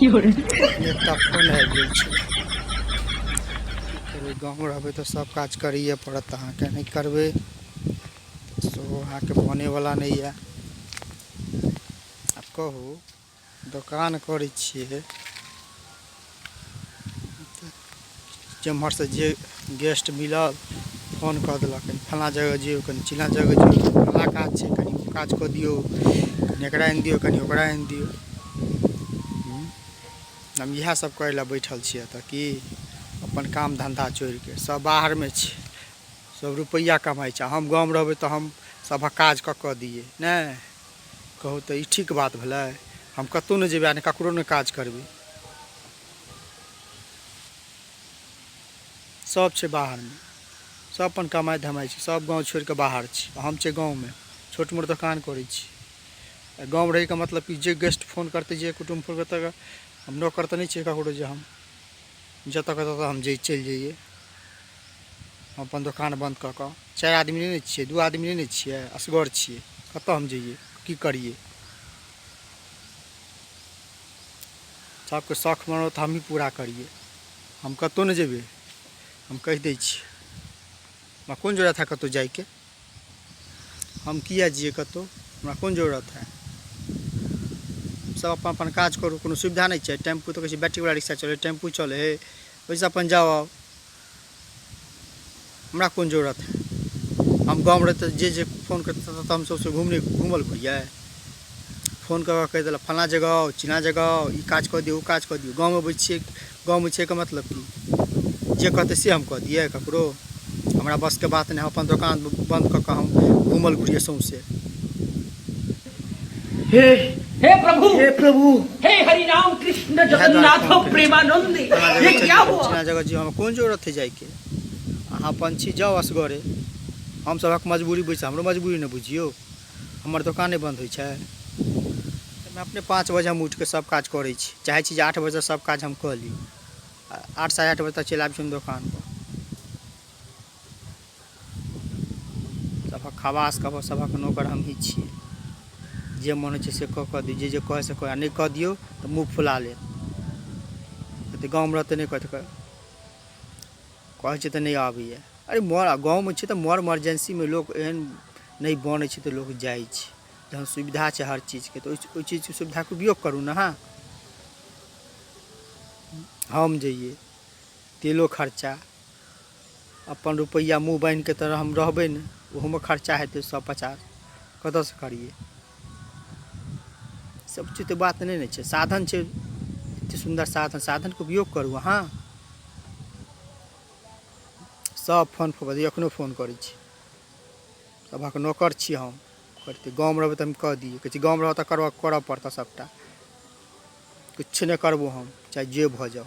एकटा फोन आबि गेल छै। की करबै, गाँवमे रहबै तऽ सब काज करैए पड़त अहाँके। नहि करबै तऽ सेहो अहाँके बनैवला नहि यऽ। आब कहू, दोकान करै छियै, जेम्हरसँ जे गेस्ट मिलल फोन कऽ देलक, कनि फल्लाँ जगह जइयौ, कनि चिल्लाँ जगह जइयौ, फल्लाँ काज छै, कनि ओ काज कऽ दियौ, कनि एकरा आनि दियौ, कनि ओकरा आनि दियौ। हम इएह सब करै लए बैठल छियै एतऽ की अपन काम धन्धा छोड़िके। सब बाहरमे छै, सब रुपैआ कमाइ छै, हम गाँवमे रहबै तऽ हम सभक काज कऽ कऽ दियै। नहि कहू तऽ ई ठीक बात भेलै? हम कतहु नहि जेबै आ नहि ककरो नहि काज करबै। सब छै बाहरमे, सब अपन कमाइ धमाइ छै, सब गाँव छोड़िकऽ बाहर छै, हम छियै गाँवमे, छोट मोट दोकान करै छी। आ गाँवमे रहैके मतलब कि जे गेस्ट फोन करतै, जे कुटुम्ब फोन करतै, हम नौकर तऽ नहि छियै ककरो जे हम जतऽ कतऽ हम जे चलि जइयै। हम अपन दोकान बन्द कऽ कऽ, चारि आदमी नहि ने छियै, दू आदमी नहि ने छियै, असगर छियै, कतऽ हम जइयै, की करियै? सबके शौख मनोरथ हमही पूरा करियै। हम कतहु नहि जेबै, हम कहि दै छी। हमरा कोन जरूरत है कतहु जाइके? हम किए जइयै कतहु? हमरा कोन जरूरत है? सब अपन अपन काज करू। कोनो सुविधा नहि छै। टेम्पू तऽ कहै छै, बैटरीवला रिक्शा चलै, टेम्पू चलै हइ, ओहिसँ अपन जाउ आउ। हमरा कोन जरूरत है? हम गाँवमे रहिते जे जे फोन करतै ततऽ हम सौँसे घुमने घुमल घुरियै। फोन कऽ कऽ कहि देलक, फल्लाँ जगह आउ, चिल्लाँ जगह आउ, ई काज कऽ दियौ, ओ काज कऽ दियौ। गाँवमे अबै छियै, गाँवमे छियै के मतलब की जे कहतै से हम कऽ दियै ककरो? हमरा बसके बात नहि। हम अपन दोकान बन्द कऽ कऽ हम घुमल घुरियै सौँसे। हे हे प्रभु, हे प्रभु, हे हरि राम कृष्ण इएह दुआरे जगन्नाथ फोन केने प्रेमानंद, फल्लाँ ये जगह चलि क्या जइयौ, हुआ? चिल्लाँ जगह जइयौ, हमरा कोन जरूरत हइ जाइके? अहाँ अपन छी, जाउ असगरे। हम सभक मजबूरी बुझि, हमरो मजबूरी ने बुझियौ। हमर दोकान नहि बन्द होइ छै। हम अपने 5 बजे हम उठिके सब काज करै छी। चाहै छी जे 8 बजे सब काज हम कऽ ली। 8, 8:30 बजे तक चलि आबै छी हम दोकानपर। सभक खवास कहब, सभक नौकर हमही छियै। जे मन होइ छै से कऽ कऽ दियौ, जे जे कहै से कऽ, आ नहि कऽ दियौ तऽ मुँह फुला लेत। कहतै गाँवमे रहतै, नहि कहतै, कहै छै तऽ नहि आबैए। अरे मर, गाँवमे छै तऽ मर इमरजेंसीमे लोक एहन नहि बनै छै तऽ लोक जाइ छै। जहन सुविधा छै हर चीजके तऽ ओहि चीजके सुविधाके उपयोग करू ने अहाँ। हम जइयै, तेलो खर्चा, अपन रुपैआ मुँह बान्हिके तऽ हम रहबै नहि, ओहोमे खर्चा हेतै 150, कतऽसँ करियै? सब चीज तऽ बात नहि ने छै। साधन छै, एते सुन्दर साधन, साधनके उपयोग करू अहाँ। सब फोन पर एखनो फोन करै छै। सभक नौकर छी हम करतै? गाँवमे रहबै तऽ हम कऽ दियै। कहै छै गाँवमे रहऽ तऽ करऽ पड़तऽ सबटा। किछु नहि करबो हम, चाहे जे भऽ जाउ।